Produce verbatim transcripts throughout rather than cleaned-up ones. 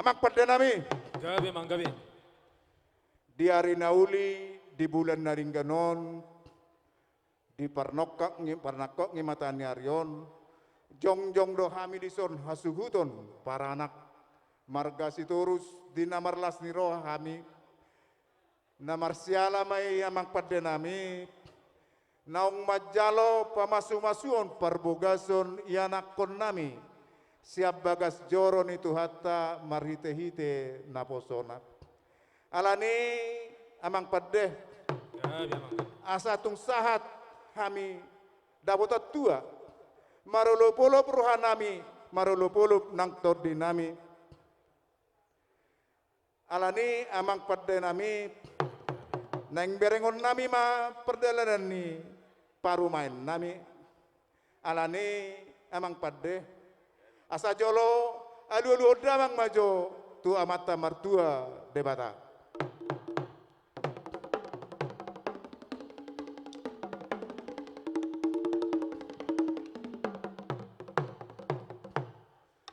Amang pande nami. Gabe, amang, gabe. Di ari na uli, di bulan na denggan on, di parnongkak ni, parnongkak ni mata ni ari on, jongjong do hami dison hasuhuton paranak marga Sitorus, di na marlas ni roha hami, na marsiala ma i, amang pande nami, naung manjalo pamasumasuon parbogason ianakkon nami sian bagas joro ni Tuhanta marhitehite naposona. Alani, amang pande, ya, ya, amang, asa tung sahat hami dapotan tua, marolopolop roha nami, marolopolop nang tondi nami. Alani, amang pande nami, naeng berengon nami ma pardalanan ni parumaen nami. Alani, amang pande, asa jolo alualuhon damang ma jo tu Amanta Martua Debata.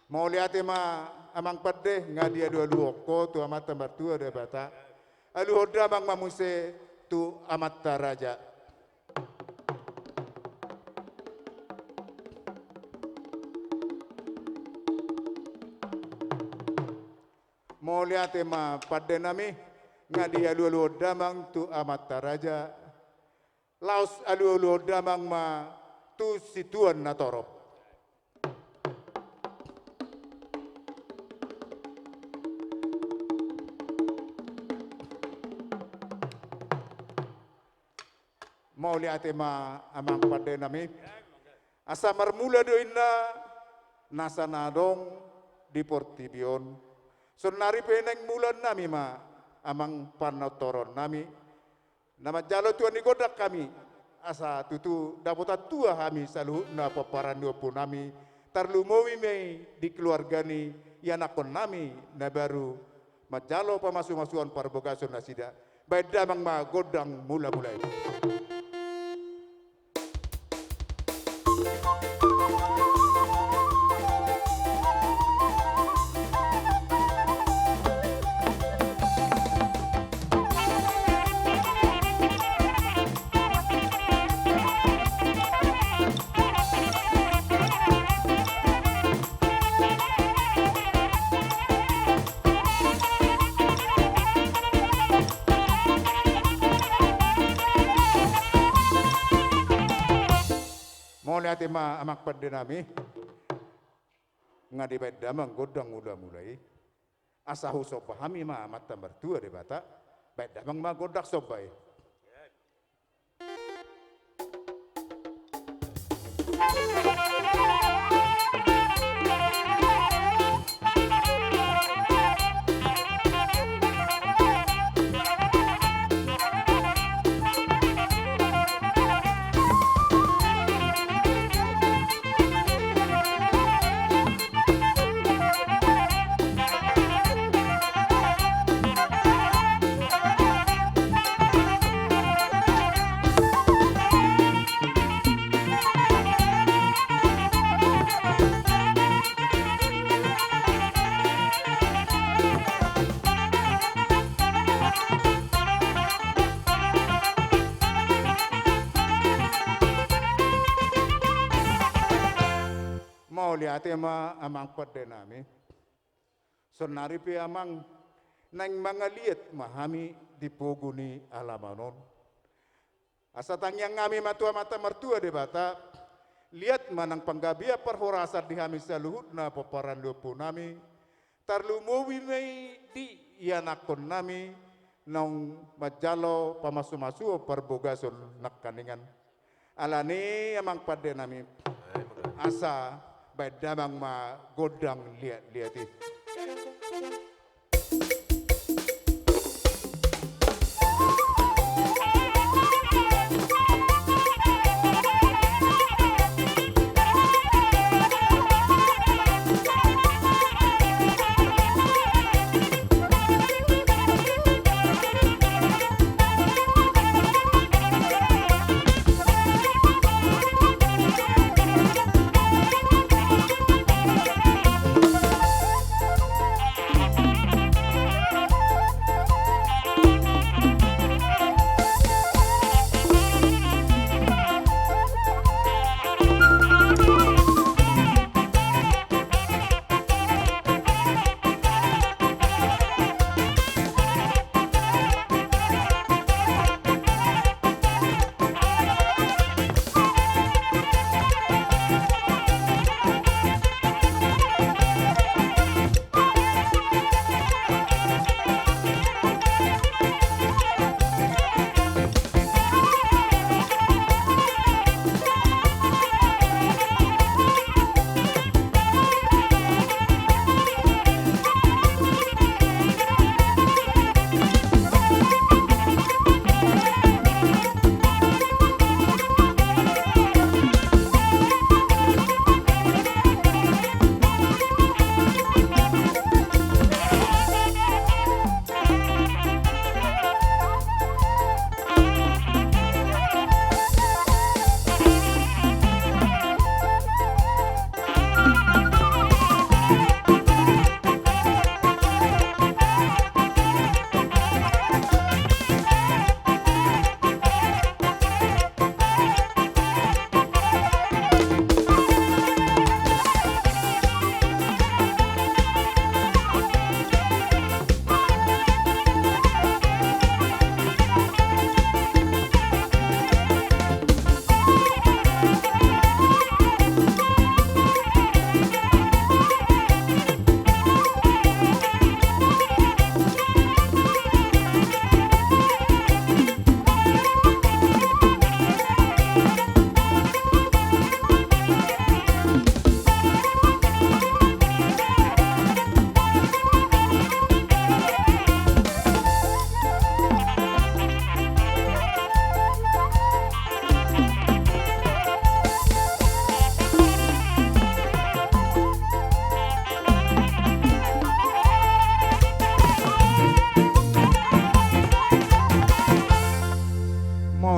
Mauliate ma, amang pande, nga dialualuhon ho tu Amanta Martua Debata. Aluhon damang ma muse tu amanta raja. Mauliate ma, pande nami, nga dialualuhon damang tu amanta raja. Laos alualuhon damang ma tu situan na torop. Mauliate ma, amang pande nami. Asa marmula do inna nasa na adong di portibi on. Saonnari pe naeng mula nami ma, amang panortoron nami, na manjalo tua ni gondang hami, asa tutu dapotan tua hami saluhutna pomparan ni ompu nami, tarlumobi ma i di keluarga ni ianakkon nami na baru manjalo pamasumasuon parbogason nasida. Baen damang ma gondang mulamula i. Mauliate ma, amang pande nami. Nga dibaen damang gondang mulamula i, asa husomba hami ma Amanta Martua Debata. Baen damang ma gondang somba i. Mauliate ma, amang pande nami. Saonnari pe, amang, naeng mangaliat ma hami di pogu ni alaman on. Asa tangiang hami ma tu Amanta Martua Debata, liat ma nang panggabean parhorasan di hami saluhutna pomparan ni ompu nami, tarlumobi ma i di ianakkon nami naung manjalo pamasumasuon parbogason nangkaningan. Alani, amang pande nami, asa baen damang ma gondang liatliat i.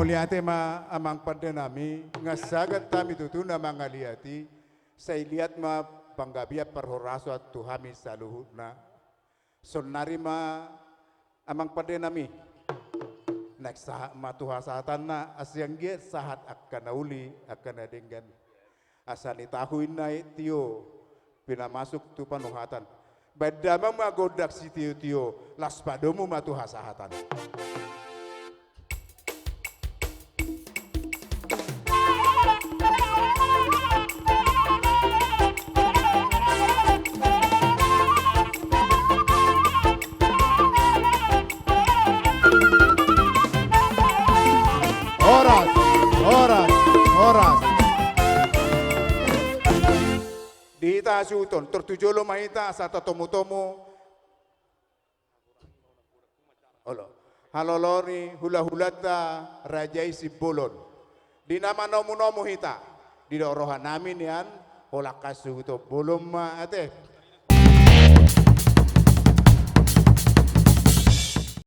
Mauliate ma amang pande nami, nga sagat hami tutu na mangaliati, sai liat ma panggabean parhorasan tu hami saluhutna. Saonari ma amang pande nami, naeng sahat ma tu hasahatanna, asa anggiat sahat angka na uli, angka na denggan. Asa nitahu inna i tio, pinamasuk tu panuhatan. Baen damang ma gondang sitiotio, laos padomu ma tu hasahatan. Horas, horas, horas. Di hita hasuhuton, tor tu jolo ma hita asa tatomutomu. Olo. Haloloni hulahulanta Raja i Simbolon. Di na manomunomu hita, didok rohanami nian, holan hasuhuton bolon ma ate.